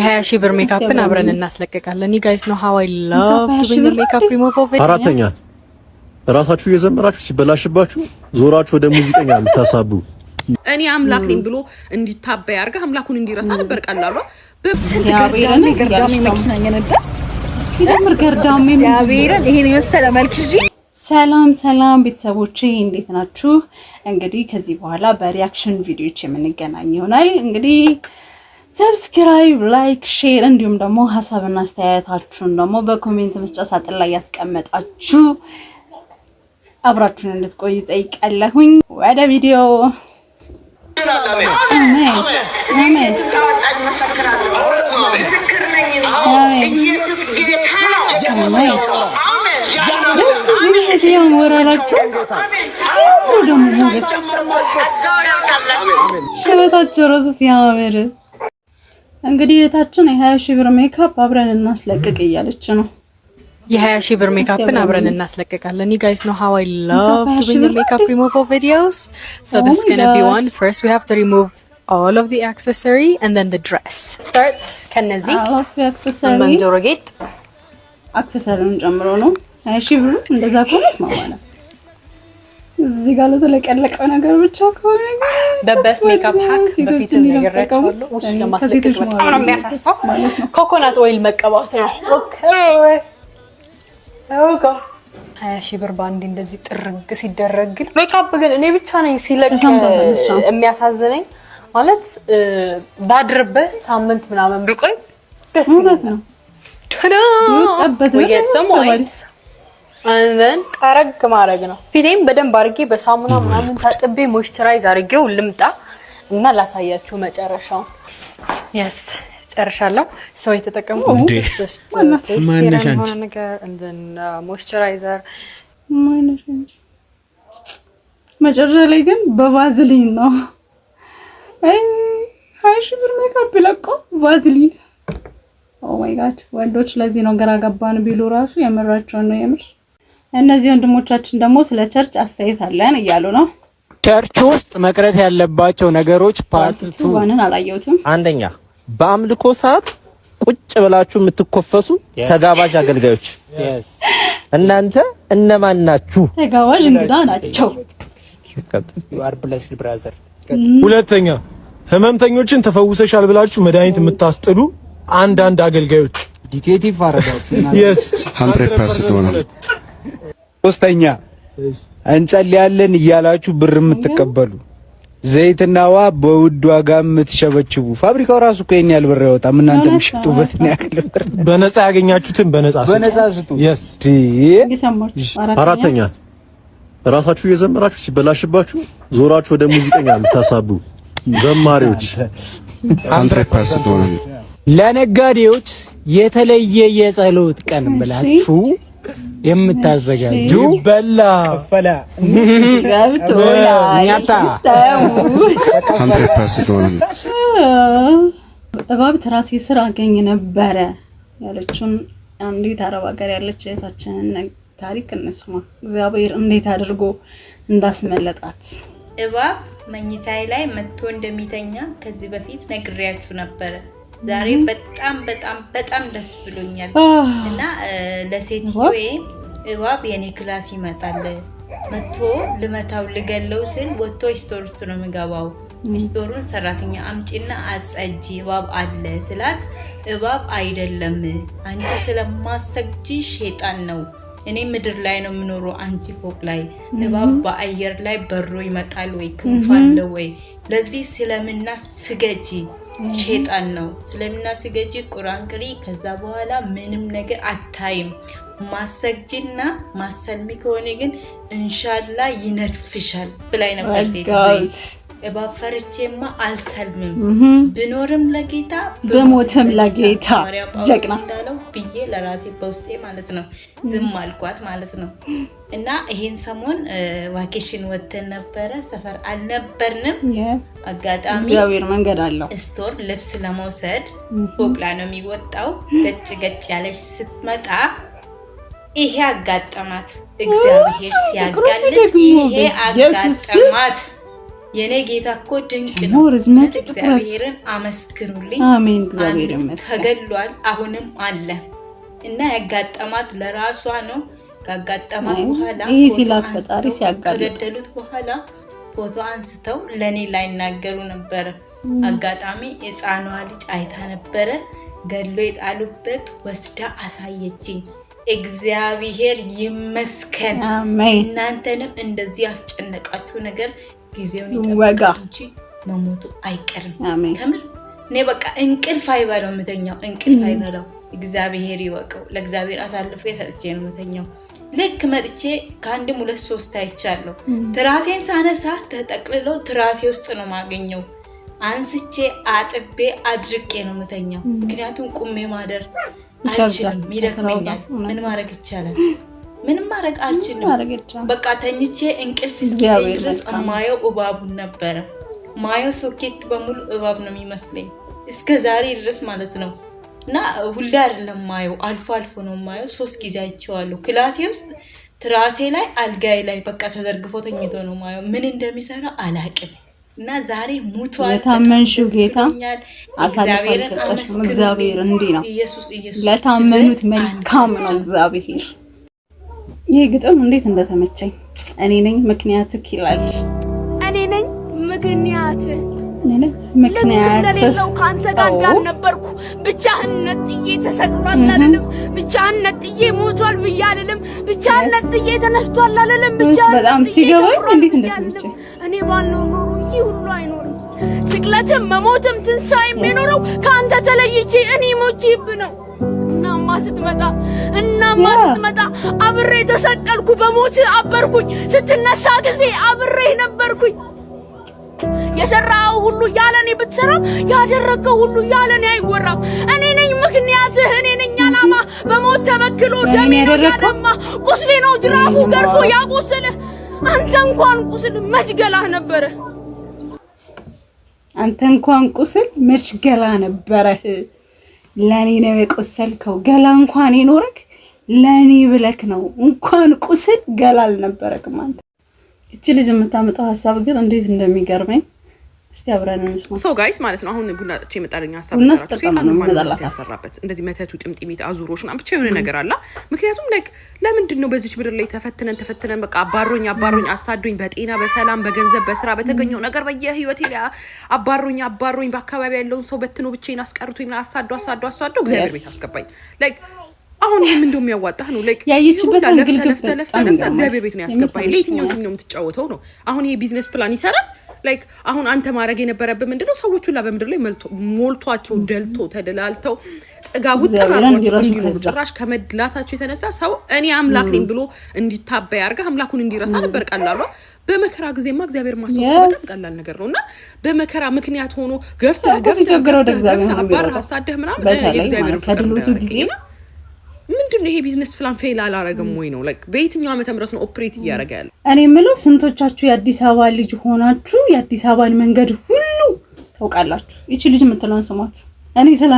የ20 ሺህ ብር ሜካፕን አብረን እናስለቅቃለን። ዩ ጋይስ ኖ ሃው አይ ላቭ ዱዊንግ ሜካፕ ሪሙቫል። አራተኛ፣ ራሳችሁ እየዘመራችሁ ሲበላሽባችሁ ዞራችሁ ወደ ሙዚቀኛ የምታሳቡ። እኔ አምላክ ነኝ ብሎ እንዲታበይ አድርገህ አምላኩን እንዲረሳ ነበር ቀላሏ። እግዚአብሔርን ገርዳሜ መኪና እየነዳ ይጀምር ገርዳሜ። እግዚአብሔርን ይሄን የመሰለ መልክ ይዤ። ሰላም ሰላም ቤተሰቦቼ፣ እንዴት ናችሁ? እንግዲህ ከዚህ በኋላ በ reaction ቪዲዮዎች የምንገናኝ ይሆናል። እንግዲህ subscribe፣ like፣ share እንዲሁም ደግሞ ሀሳብና አስተያየታችሁን ደግሞ በ comment መስጫ ሳጥን ላይ ያስቀመጣችሁ አብራችሁን እንድትቆዩ ጠይቃለሁኝ። ወደ ቪዲዮ። አሜን አሜን። ኢየሱስ ጌታ ነው። ደስ ሲል ሴትዮ ሞራላቸው ሲያምሩ ደግሞ ሞገስ ሽበታቸው ራሱ ሲያምር። እንግዲህ እህታችን የ20 ሺህ ብር ሜካፕ አብረን እናስለቅቅ እያለች ነው። የ20 ሺህ ብር ሜካፕን አብረን እናስለቅቃለን። ዩ ጋይስ ኖ ሃው አይ ላቭ ዱዊንግ ሜካፕ ሪሙቫል ቪዲዮስ፣ ሶ ዲስ ኢዝ ጎና ቢ ዋን። ፈርስት ዊ ሃቭ ቱ ሪሙቭ all of the accessory and then the dress. Start ከነዚህ accessory ጆሮ ጌጥ። Accessory ውን ጨምሮ ነው 20 ሺህ ብር። እንደዛ ከሆነ እስማማለሁ። እዚህ ጋር ለተለቀለቀው ነገር ብቻ ከሆነ The best makeup hack በፊት ነግሬያቸዋለሁ። ለማስለቀቅ በጣም ነው የሚያሳሳው። Coconut oil መቀባት ነው። Okay፣ 20 ሺህ ብር በአንዴ እንደዚህ ጥርግ ሲደረግ ግን ሜካፕ ግን እኔ ብቻ ነኝ ሲለቅ የሚያሳዝነኝ? ማለት ባድርበት ሳምንት ምናምን ቢቆይ ደስ እውነት ነው። ጠረግ ማድረግ ነው። ፊቴም በደንብ አድርጌ በሳሙና ምናምን ታጥቤ moisturize አድርጌው ልምጣ እና ላሳያችሁ መጨረሻው። Yes፣ ጨርሻለሁ። ሰው የተጠቀምኩት የሆነ ነገር moisturizer። መጨረሻ ላይ ግን በቫዝሊን ነው። 20 ሺህ ብር ሜካፕ ለቆ ቫዝሊን። Oh my God፣ ወንዶች ለዚህ ነው ግራ ገባን ቢሉ ራሱ የምራቸውን ነው የምር። እነዚህ ወንድሞቻችን ደግሞ ስለ church አስተያየት አለን እያሉ ነው። Church ውስጥ መቅረት ያለባቸው ነገሮች part 2። One ን አላየሁትም። አንደኛ፣ በአምልኮ ሰዓት ቁጭ ብላችሁ የምትኮፈሱ ተጋባዥ አገልጋዮች እናንተ እነማን ናችሁ? ተጋባዥ እንግዳ ናቸው። ሁለተኛ፣ ህመምተኞችን ተፈውሰሻል ብላችሁ መድኃኒት የምታስጥሉ አንዳንድ አገልጋዮች። Dictative አረጋችሁ። Yes. 100% ሆነ። ሶስተኛ፣ እንጸልያለን እያላችሁ ብር የምትቀበሉ፣ ዘይትና ውሃ በውድ ዋጋ የምትሸበችቡ። ፋብሪካው ራሱ እኮ ይሄን ያህል ብር አይወጣም። እናንተ የምትሸጡበትን ያክል ብር። በነፃ ያገኛችሁትን በነፃ ስጡ። በነፃ ስጡ። Yes. አራተኛ፣ ራሳችሁ እየዘመራችሁ ሲበላሽባችሁ ዞራችሁ ወደ ሙዚቀኛ የምታሳቡ ዘማሪዎች። 100% ሆነ። ለነጋዴዎች የተለየ የጸሎት ቀን ብላችሁ የምታዘጋጁ ይበላ። ገብቶናል system ኡ። 100% ሆነ። እባብ ትራሴ ስር አገኝ ነበረ ያለችውን አንዲት አረብ ሀገር ያለች እህታችንን ታሪክ እንስማ። እግዚአብሔር እንዴት አድርጎ እንዳስመለጣት። እባብ መኝታዬ ላይ መጥቶ እንደሚተኛ ከዚህ በፊት ነግሬያችሁ ነበረ። ዛሬ በጣም በጣም በጣም ደስ ብሎኛል እና ለሴትዮዬ እባብ የኔ class ይመጣል፣ መጥቶ ልመታው ልገለው ስል ወጥቶ store ውስጥ ነው የሚገባው። Store ኡን ሰራተኛ አምጪና አጸጂ፣ እባብ አለ ስላት እባብ አይደለም፣ አንቺ ስለማሰግጂ ሼጣን ነው። እኔ ምድር ላይ ነው የምኖረው፣ አንቺ ፎቅ ላይ። እባብ በአየር ላይ በሮ ይመጣል ወይ? ክንፍ አለ ወይ? ለዚህ ስለምና ስገጂ፣ ሼጣን ነው። ስለምና ስገጂ፣ ቁርአን ቅሪ። ከዛ በኋላ ምንም ነገር አታይም። ማሰግጂና ማሰልሚ ከሆነ ግን እንሻላ ይነድፍሻል ብላኝ ነበር ሴት። እባብ ፈርቼማ አልሰልምም፣ ብኖርም ለጌታ ብሞትም ለጌታ። ሐዋርያው ጳውሎስ ጀግና። እንዳለው ብዬ ለራሴ በውስጤ ማለት ነው ዝም አልኳት ማለት ነው። እና ይሄን ሰሞን vacation ወተን ነበረ፣ ሰፈር አልነበርንም። አጋጣሚ እግዚአብሔር መንገድ አለው። Store ልብስ ለመውሰድ ፎቅ ላይ ነው የሚወጣው። ገጭ ገጭ ያለች ስትመጣ ይሄ አጋጠማት። እግዚአብሔር ሲያጋልጥ ደግሞ ይሄ በኢየሱስ ስም። አጋጠማት። የኔ ጌታ እኮ ድንቅ ደግሞ ነው። ርዝመቱ እውነት ጥቁረት። እግዚአብሔርን አመስግኑልኝ። አሜን፣ እግዚአብሔር አንዱ ይመስገን። ተገሏል፣ አሁንም አለ እና ያጋጠማት ለራሷ ነው። ካጋጠማት አይ፣ በኋላ ይህ ፎቶ ሲላት ፈጣሪ አንስተው ሲያጋልጥ ከገደሉት በኋላ ፎቶ አንስተው ለእኔ ላይናገሩ ነበረ። አጋጣሚ ሕፃኗ ልጅ አይታ ነበረ። ገድሎ የጣሉበት ወስዳ አሳየችኝ። እግዚአብሔር ይመስገን። አሜን። እናንተንም እንደዚህ ያስጨነቃችሁ ነገር ጊዜውን ወጋ። ይጠብቃል እንጂ መሞቱ አይቀርም። አሜን። ከምር እኔ በቃ እንቅልፍ አይበላው የምተኛው፣ እንቅልፍ አይበላው። እግዚአብሔር ይወቀው። ለእግዚአብሔር አሳልፎ ሰጥቼ ነው የምተኛው። ልክ መጥቼ ከአንድም ሁለት ሶስት አይቻለሁ። ትራሴን ሳነሳ ተጠቅልለው ትራሴ ውስጥ ነው ማገኘው። አንስቼ አጥቤ አድርቄ ነው የምተኛው። ምክንያቱም ቁሜ ማደር ይከብዳል። አልችልም፣ ይደክመኛል። ከስራው ጋር ምን ማድረግ ይቻላል? ምንም ማድረግ አልችልም። ማድረግ ይቻላል። በቃ ተኝቼ እንቅልፍ እስኪዘኝ እግዚአብሔር ድረስ መልካም ነው። ማየው እባቡን ነበረ። ማየው ሶኬት በሙሉ እባብ ነው የሚመስለኝ እስከ ዛሬ ድረስ ማለት ነው። እና ሁሌ አይደለም ማየው፣ አልፎ አልፎ ነው ማየው። 3 ጊዜ አይቼዋለሁ። ክላሴ ውስጥ ትራሴ ላይ አልጋዬ ላይ በቃ ተዘርግፎ ተኝቶ ነው ማየው። ምን እንደሚሰራ አላቅም። እና ዛሬ ሙቷል። ለታመንሽው ጌታ አሳልፎ እግዚአብሔርን አልሰጠሽም። አመስግኑልኝ። እግዚአብሔር እንዲህ ነው፣ ኢየሱስ ኢየሱስ ለታመኑት መልካም ነው እግዚአብሔር። ይህ ግጥም እንዴት እንደተመቸኝ። እኔ ነኝ ምክንያትክ ይላል። እኔ ነኝ ምክንያት እኔ ነኝ ምክንያት እንደሌለው ከአንተ ጋር እንዳልነበርኩ ብቻህን ነጥዬ ተሰቅሏል አልልም። ብቻህን ነጥዬ ሞቷል ብዬ አልልም። ብቻህን ነጥዬ ተነስቷል አልልም። ብቻህን በጣም ነጥዬ ሲገባኝ ተቀብሯል እንዴት ብዬ እንደተመቸኝ። አልልም። እኔ ባልኖር ኖሮ ይህ ሁሉ አይኖርም። ስቅለትም መሞትም ትንሣኤም የኖረው ከአንተ ተለይቼ እኔ ሞቼብህ ነው። እናማ ስትመጣ አብሬ ተሰቀልኩ፣ በሞት አበርኩኝ። ስትነሳ ጊዜ አብሬ ነበርኩኝ። የሰራው ሁሉ ያለኔ ብትሰራም ያደረገው ሁሉ ያለኔ አይወራም። እኔ ነኝ ምክንያትህ፣ እኔ ነኝ ዓላማ። በሞት ተበክሎ ለእኔ ደሜ ነው ያደረግከው? ያደማ፣ ቁስሌ ነው ጅራፉ ገርፎ ያቆሰለህ። አንተ እንኳን ቁስል መች ገላህ ነበረ? አንተ እንኳን ቁስል መች ገላ ነበረህ? ለእኔ ነው የቆሰልከው። ገላ እንኳን የኖረክ ለእኔ ብለክ ነው። እንኳን ቁስል ገላ አልነበረክም አንተ። እቺ ልጅ የምታመጣው ሀሳብ ግን እንዴት እንደሚገርመኝ እስቲ አብረን እንስማ። So guys ማለት ነው። አሁን ቡና ጠጥቼ የመጣልኝ ሀሳብ ቡና ልንገራችሁ። ስጠጣ ሴጣን ነው ማንነት የሚመጣላት ሀሳብ። ያሰራበት እንደዚህ መተቱ፣ ጥምጥሚት፣ አዙሮች ምናምን ብቻ የሆነ ነገር አላ። ምክንያቱም like ለምንድን ነው በዚች ምድር ላይ ተፈትነን ተፈትነን በቃ አባሮኝ አባሮኝ አሳዶኝ በጤና በሰላም በገንዘብ በስራ በተገኘው ነገር በየህይወቴ ላይ አባሮኝ አባሮኝ በአካባቢ ያለውን ሰው በትኖ ብቻዬን አስቀርቶኝ ምናምን አሳዶ አሳዶ አሳዶ እግዚአብሔር ቤት አስገባኝ። Like አሁን ይህም እንደው የሚያዋጣህ ነው። Like ያየችበት ይሁላ angle ለፍተህ ግን ለፍተህ በጣም ለፍተህ ለፍተህ ይገርማል። እግዚአብሔር ቤት ነው ያስገባኝ። የምር ለየትኛው ተመችቶኛል። team ነው የምትጫወተው ነው? አሁን ይሄ business plan ይሰራል? Like አሁን አንተ ማድረግ የነበረብህ ምንድነው? ሰዎች ሁላ በምድር ላይ ሞልቷቸው ደልቶ ተደላልተው ጥጋቡ እግዚአብሔርን ጥራሯቸው እንዲረሱ እንዲኖሩ ከዛ ጭራሽ ከመድላታቸው የተነሳ ሰው እኔ አምላክ ነኝ ብሎ እንዲታበይ አድርገህ አምላኩን እንዲረሳ ነበር ቀላሏ። በመከራ ጊዜማ እግዚአብሔር ማስታወስ በጣም ቀላል ነገር ነው እና በመከራ ምክንያት ሆኖ ገፍተህ ሰው እኮ ገፍተህ ሲቸግረው ወደ ገፍተህ እግዚአብሔር ገፍተህ ነው አባረህ የሚሮጠው። አሳደህ ምናምን በተለይ የእግዚአብሔር ማለት ፍቅር ከድሎቱ ጊዜ እንዳያደርገኝ እና ምንድን ነው ይሄ business plan fail አላረግም ወይ ነው? Like በየትኛው ዓመተ ምህረት ነው operate እያደረገ ያለ? እኔ የምለው ስንቶቻችሁ የአዲስ አበባ ልጅ ሆናችሁ የአዲስ አበባን መንገድ ሁሉ ታውቃላችሁ? ይቺ ልጅ የምትለውን ስሟት። እኔ ስለ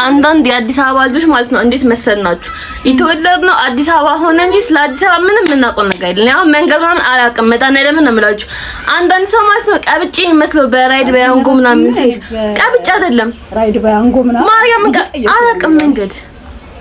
አንዳንድ የአዲስ አበባ ልጆች ማለት ነው እንዴት መሰልናችሁ የተወለድነው አዲስ አበባ ሆነ እንጂ ስለ አዲስ አበባ ምንም የምናውቀው ነገር የለም። ያው መንገድ ምናምን አላውቅም። መድኃኒዓለምን ነው የምላችሁ። አንዳንድ ሰው ማለት ነው ቀብጬ የሚመስለው በራይድ በያንጎ ምናምን ሲሄድ ቀብጬ አይደለም፣ ራይድ በያንጎ ምናምን ማርያም አላውቅም መንገድ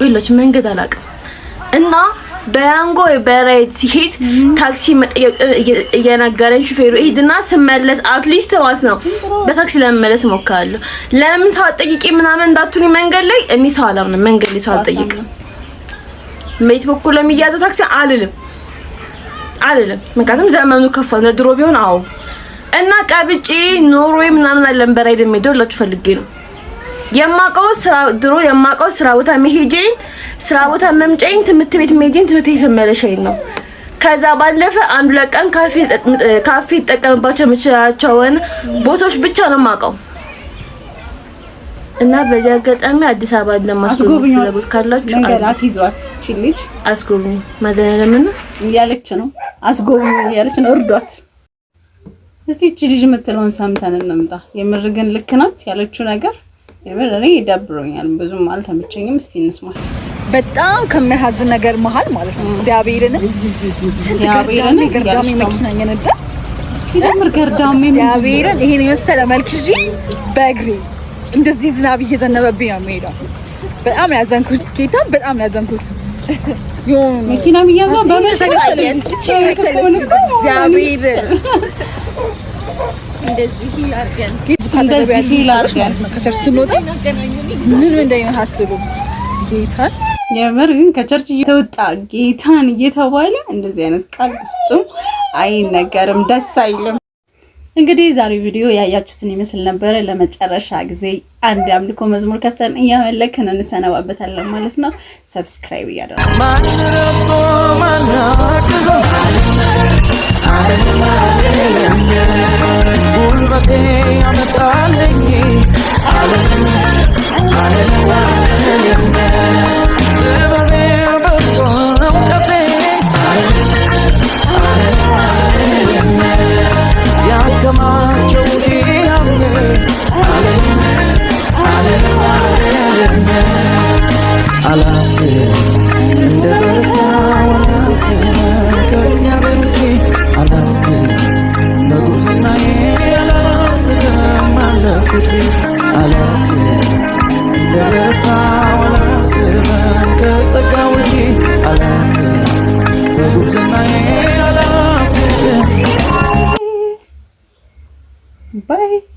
ይላችሁ መንገድ አላውቅም እና በያንጎ በራይድ ሲሄድ ታክሲ መጠየቅ እየነገረኝ ሹፌሩ ሂድና ስመለስ at least ማለት ነው በታክሲ ለመመለስ እሞክራለሁ። ለምን ሰው አትጠይቂ ምናምን እንዳትሉኝ መንገድ ላይ እኔ ሰው አላምንም። መንገድ ላይ ሰው አልጠይቅም። በየት በኩል ለሚያዘው ታክሲ አልልም አልልም። ምክንያቱም ዘመኑ ከፋ። ድሮ ቢሆን አዎ። እና ቀብጬ ኖርዌይ ምናምን አለን በራይድ የሚሄደው ላችሁ ፈልጌ ነው የማውቀው ስራ ድሮ የማውቀው ስራ ቦታ መሄጄን፣ ስራ ቦታ መምጫዬን፣ ትምህርት ቤት መሄጄን፣ ትምህርት ቤት መመለሻዬን ነው። ከዛ ባለፈ አንድ ሁለት ቀን ካፌ ይጠቀምባቸው የምችላቸውን ቦታዎች ብቻ ነው የማውቀው። እና በዚህ አጋጣሚ አዲስ አበባ ለማስጎብኘት ፍላጎት ካላችሁ መንገድ አስይዟት እቺ ልጅ። አስጎብኙ። መድኃኒዓለምን እያለች ነው፣ አስጎብኙ እያለች ነው፣ እርዷት። እስቲ እቺ ልጅ የምትለውን ሰምተን እንምጣ። የምር ግን ልክ ናት ያለችው ነገር የምር እኔ ይደብሮኛል፣ ብዙም አልተመቸኝም። እስቲ እንስማት። በጣም ከሚያሳዝን ነገር መሀል ማለት ነው እግዚአብሔርን ስንት ገርዳሜ ገርዳሜ መኪና እየነዳ ይጀምር ገርዳሜ። እግዚአብሔርን ይሄን የመሰለ መልክ ይዤ በእግሬ እንደዚህ ዝናብ እየዘነበብኝ ነው የምሄደው። በጣም ነው ያዘንኩት። ጌታ በጣም ነው ያዘንኩት። የሆኑ መኪና የሚያዘው እግዚአብሔርን እንደዚህ heel አድርገን እንደዚህ heel አድርገን ከ church ስንወጣ ምን እንደሚመስሉ ጌታን። የምር ግን ከ church እየተወጣ ጌታን እየተባለ እንደዚህ አይነት ቃል ፍጹም አይነገርም፣ ደስ አይልም። እንግዲህ ዛሬው ቪዲዮ ያያችሁትን ይመስል ነበረ። ለመጨረሻ ጊዜ አንድ የአምልኮ መዝሙር ከፍተን እያመለክን እንሰነባበታለን ማለት ነው። Subscribe እያደረጉ ጉልበቴ ያመጣልኝ ጥበቤ በዝቶ እውቀቴ ያከማቸውት ሀብቴ አላስብ እንደ በረታ አላስብ ከእግዚአብሔር ውጪ አላስብ በጉብዝናዬ አላስብም አለፍኩት አላስብ እንደ በረታ አላስብም ከጸጋ ውጪ አላስብ በጉብዝናዬ አላስብም። Bye.